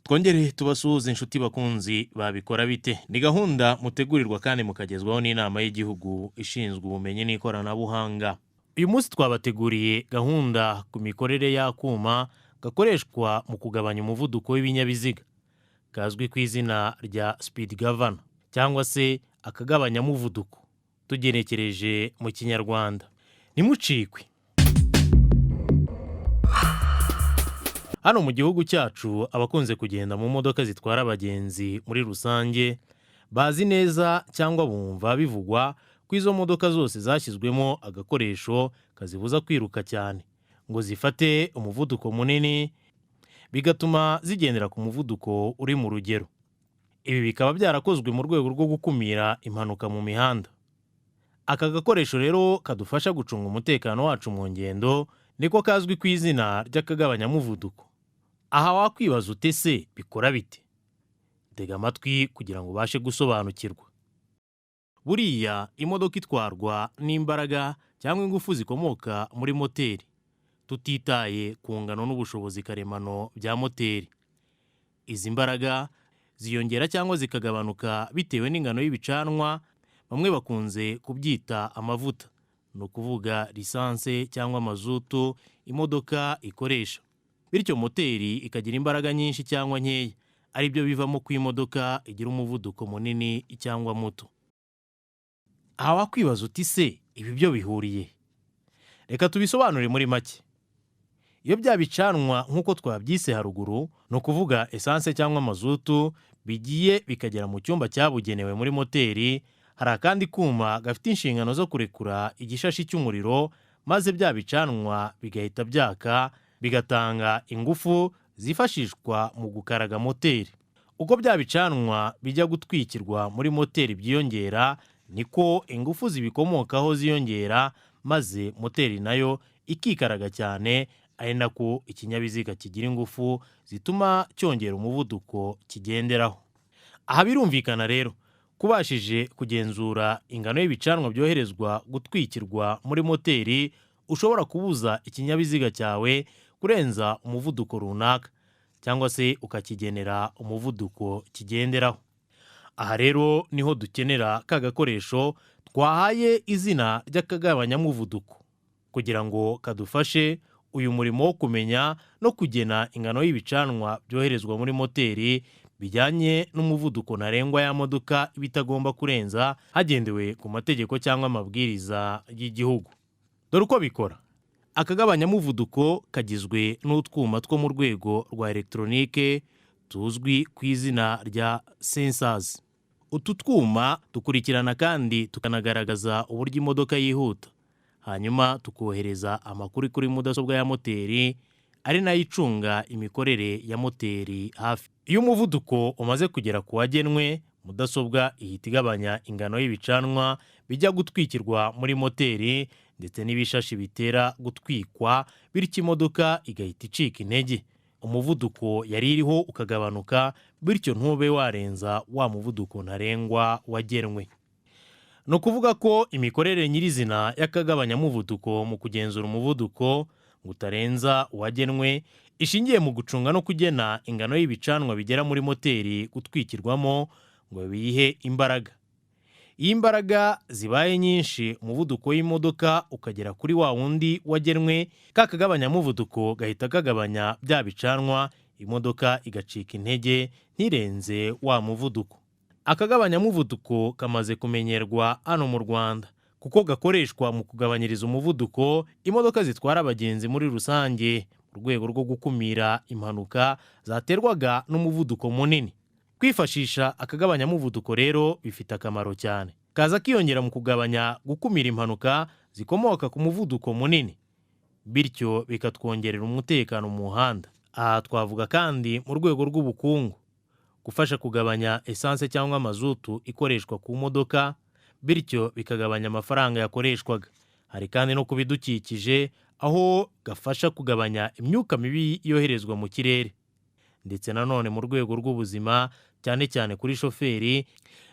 Twongere tubasuhuze, inshuti bakunzi babikora bite. Ni gahunda mutegurirwa kandi mukagezwaho n'Inama y'Igihugu ishinzwe Ubumenyi n'Ikoranabuhanga. Uyu munsi twabateguriye gahunda ku mikorere y'akuma gakoreshwa mu kugabanya umuvuduko w'ibinyabiziga, kazwi ku izina rya speed governor cyangwa se akagabanyamuvuduko tugenekereje mu Kinyarwanda. Ntimucikwe. Hano mu gihugu cyacu, abakunze kugenda mu modoka zitwara abagenzi muri rusange bazi neza cyangwa bumva bivugwa ko izo modoka zose zashyizwemo agakoresho kazibuza kwiruka cyane ngo zifate umuvuduko munini, bigatuma zigendera ku muvuduko uri mu rugero. Ibi bikaba byarakozwe mu rwego rwo gukumira impanuka mu mihanda. Aka gakoresho rero kadufasha gucunga umutekano wacu mu ngendo niko kazwi ku izina ry'akagabanyamuvuduko. Aha wakwibaza ute se bikora bite? Tega amatwi kugira ngo ubashe gusobanukirwa. Buriya imodoka itwarwa n'imbaraga cyangwa ingufu zikomoka muri moteri, tutitaye ku ngano n'ubushobozi karemano bya moteri. Izi mbaraga ziyongera cyangwa zikagabanuka bitewe n'ingano y'ibicanwa, bamwe bakunze kubyita amavuta, ni ukuvuga lisanse cyangwa mazutu imodoka ikoresha, bityo moteri ikagira imbaraga nyinshi cyangwa nkeya, aribyo bivamo ko imodoka igira umuvuduko munini cyangwa muto. Aha wakwibaza uti se ibi byo bihuriye? Reka tubisobanure muri make. Iyo bya bicanwa nk'uko twabyise haruguru, ni ukuvuga esanse cyangwa mazutu, bigiye bikagera mu cyumba cyabugenewe muri moteri, hari akandi kuma gafite inshingano zo kurekura igishashi cy'umuriro, maze bya bicanwa bigahita byaka, bigatanga ingufu zifashishwa mu gukaraga moteri. Uko bya bicanwa bijya gutwikirwa muri moteri byiyongera, niko ingufu zibikomokaho ziyongera, maze moteri nayo ikikaraga cyane, ari nako ikinyabiziga kigira ingufu zituma cyongera umuvuduko kigenderaho. Aha birumvikana rero, kubashije kugenzura ingano y'ibicanwa byoherezwa gutwikirwa muri moteri, ushobora kubuza ikinyabiziga cyawe kurenza umuvuduko runaka cyangwa se ukakigenera umuvuduko kigenderaho. Aha rero niho dukenera ka gakoresho twahaye izina ry'akagabanyamuvuduko kugira ngo kadufashe uyu murimo wo kumenya no kugena ingano y'ibicanwa byoherezwa muri moteri bijyanye n'umuvuduko ntarengwa ya modoka iba itagomba kurenza, hagendewe ku mategeko cyangwa amabwiriza y'igihugu. Dore uko bikora. Akagabanyamuvuduko kagizwe n'utwuma two mu rwego rwa elegitoronike tuzwi ku izina rya sensors. Utu twuma dukurikirana kandi tukanagaragaza uburyo imodoka yihuta, hanyuma tukohereza amakuru kuri mudasobwa ya moteri, ari nayo icunga imikorere ya moteri hafi. Iyo umuvuduko umaze kugera ku wagenwe, mudasobwa ihita igabanya ingano y'ibicanwa bijya gutwikirwa muri moteri ndetse n'ibishashi bitera gutwikwa, bityo imodoka igahita icika intege, umuvuduko yari iriho ukagabanuka, bityo ntube warenza wa muvuduko ntarengwa wagenwe. Ni ukuvuga ko imikorere nyirizina y'akagabanyamuvuduko mu kugenzura umuvuduko ngo utarenza uwagenwe ishingiye mu gucunga no kugena ingano y'ibicanwa bigera muri moteri gutwikirwamo ngo biyihe imbaraga. Iyo imbaraga zibaye nyinshi, umuvuduko w'imodoka ukagera kuri wa wundi wagenwe, ka kagabanyamuvuduko gahita kagabanya bya bicanwa, imodoka igacika intege ntirenze wa muvuduko. Akagabanyamuvuduko kamaze kumenyerwa hano mu Rwanda kuko gakoreshwa mu kugabanyiriza umuvuduko imodoka zitwara abagenzi muri rusange, mu rwego rwo gukumira impanuka zaterwaga n'umuvuduko munini. Kwifashisha akagabanyamuvuduko rero bifite akamaro cyane, kaza kiyongera mu kugabanya gukumira impanuka zikomoka ku muvuduko munini, bityo bikatwongerera umutekano mu muhanda. Aha twavuga kandi mu rwego rw'ubukungu, gufasha kugabanya esanse cyangwa mazutu ikoreshwa ku modoka, bityo bikagabanya amafaranga yakoreshwaga. Hari kandi no ku bidukikije, aho gafasha kugabanya imyuka mibi yoherezwa mu kirere, ndetse nanone mu rwego rw'ubuzima, cyane cyane kuri shoferi,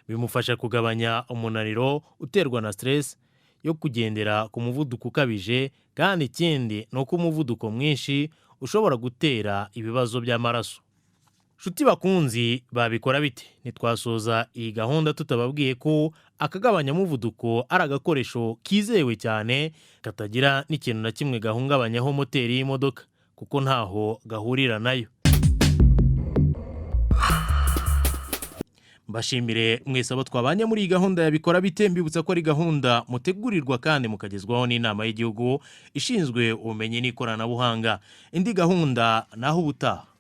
bimufasha kugabanya umunaniro uterwa na stress yo kugendera ku muvuduko ukabije. Kandi ikindi ni uko umuvuduko mwinshi ushobora gutera ibibazo by'amaraso. Nshuti bakunzi, babikora bite? Ntitwasoza iyi gahunda tutababwiye ko akagabanyamuvuduko ari agakoresho kizewe cyane, katagira n'ikintu na kimwe gahungabanyaho moteri y'imodoka, kuko ntaho gahurira nayo. Mbashimire mwese abo twabanye muri iyi gahunda ya Bikora Bite. Mbibutsa ko ari gahunda mutegurirwa kandi mukagezwaho n'Inama y'Igihugu ishinzwe Ubumenyi n'Ikoranabuhanga. Indi gahunda naho ubutaha.